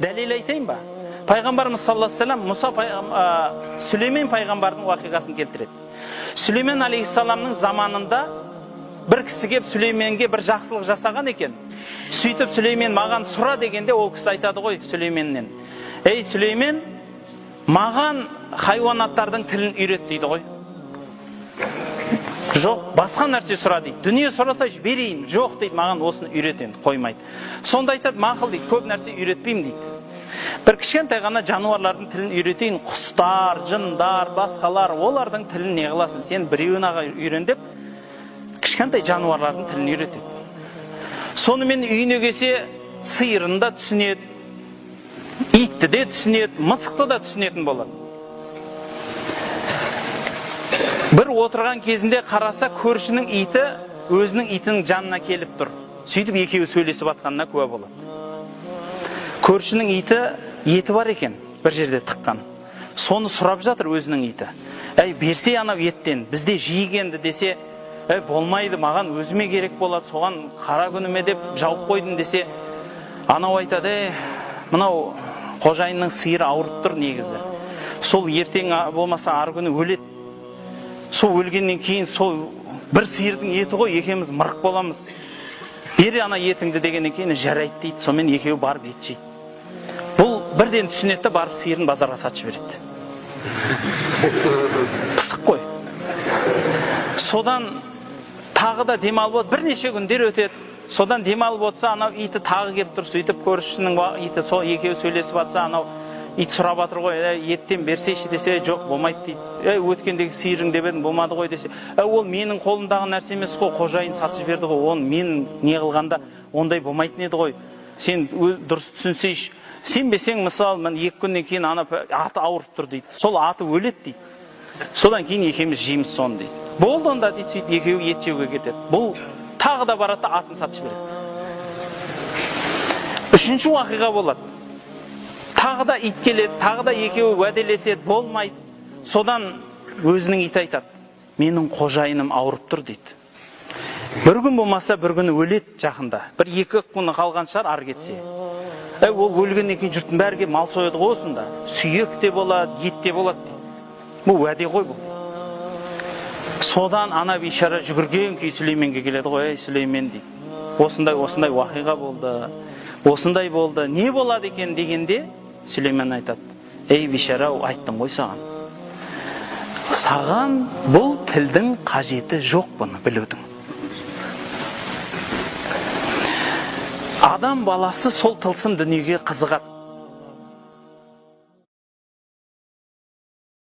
Дәлел айтайын ба? Пайғамбарымыз саллаллаху алейхи вассалам Сүлеймен пайғамбардың уақиғасын келтіреді. Сүлеймен алейхиссаламның заманында бір кісі кеп Сүлейменге бір жақсылық жасаған екен. Сөйтіп Сүлеймен маған сұра дегенде ол кісі айтады ғой Сүлейменнен: "Ей Сүлеймен, маған хайуанаттардың тілін үйрет" дейді ғой. Жоқ, басқа нәрсе сұра дейді. Дүние сұраса берейін. Жоқ дейді, маған осыны үйрет енді, қоймайды. Сонда айтады, мақұл дейді, көп нәрсе үйретпеймін дейді. Бір кішкентай ғана жануарлардың тілін үйретейін, құстар, жындар, басқалар, олардың тілін не қыласың, сен біреуін аға үйрен деп кішкентай жануарлардың тілін үйретеді. Сонымен үйіне келсе, сиырын да түсінеді, итті де түсінеді, мысықты да түсінетін болады. Бір отырған кезінде қараса, көршінің иті өзінің итінің жанына келіп тұр. Сөйтіп екеуі сөйлесіп атқанына куә болады. Көршінің иті еті бар екен, бір жерде тыққан. Соны сұрап жатыр өзінің иті. Әй, берсе анау еттен, бізде жейік енді десе, әй, болмайды, маған өзіме керек болады, соған қара күніме деп жауып қойдым десе, анау айтады, әй, мынау қожайынның сиыры ауырып тұр негізі. Сол ертең болмаса ар күні өледі. Сол өлгеннен кейін сол бір сиырдың еті ғой, екеуміз мырық боламыз. Бері ана етіңді дегеннен кейін жарайды дейді. Сонымен екеуі барып ет жейді. Бұл бірден түсінеді де барып сиырын базарға сатып жібереді. Пысық қой. Содан тағы да демалып отыр, бірнеше күндер өтеді. Содан демалып отырса, анау иті тағы келіп тұр. Сөйтіп көршісінің иті сол екеуі сөйлесіп жатса, анау ит сұрап жатыр ғой, еттен берсейші десе, жоқ болмайды дейді. Өткендегі сиырың деп едім, болмады ғой десе, ол менің қолымдағы нәрсе емес қой, қожайын сатып жіберді ғой, оны мен не қылғанда ондай болмайтын еді ғой. Сен дұрыс түсінсейші. Сенбесең, мысалы, мен 2 күннен кейін ана аты ауырып тұр дейді. Сол аты өледі дейді. Содан кейін екеуміз жейміз соны дейді. Болды онда дейді, сөйтіп екеуі ет жеуге кетеді. Бұл тағы да барады да атын сатып жібереді. Үшінші уақиға болады. Тағы да ит келеді, тағы да екеуі уәделеседі, болмайды. Содан өзінің иті айтады, менің қожайыным ауырып тұр дейді. Бір күн болмаса бір күні өледі жақында. Бір 2 күні қалған шығар ары кетсе. Ол өлгеннен кейін жұрттың бәрі келіп мал сояды ғой осында. Сүйек те болады, ет те болады дейді. Бұл уәде ғой бұл. Содан ана бейшара жүгірген күй Сүлейменге келеді ғой, ей Сүлеймен дейді. Осындай осындай уақиға болды, осындай болды, не болады екен дегенде Сүлеймен айтады, ей бейшара, айттым ғой саған. Саған бұл тілдің қажеті жоқ бұны білудің. Адам баласы сол тылсым дүниеге қызығады.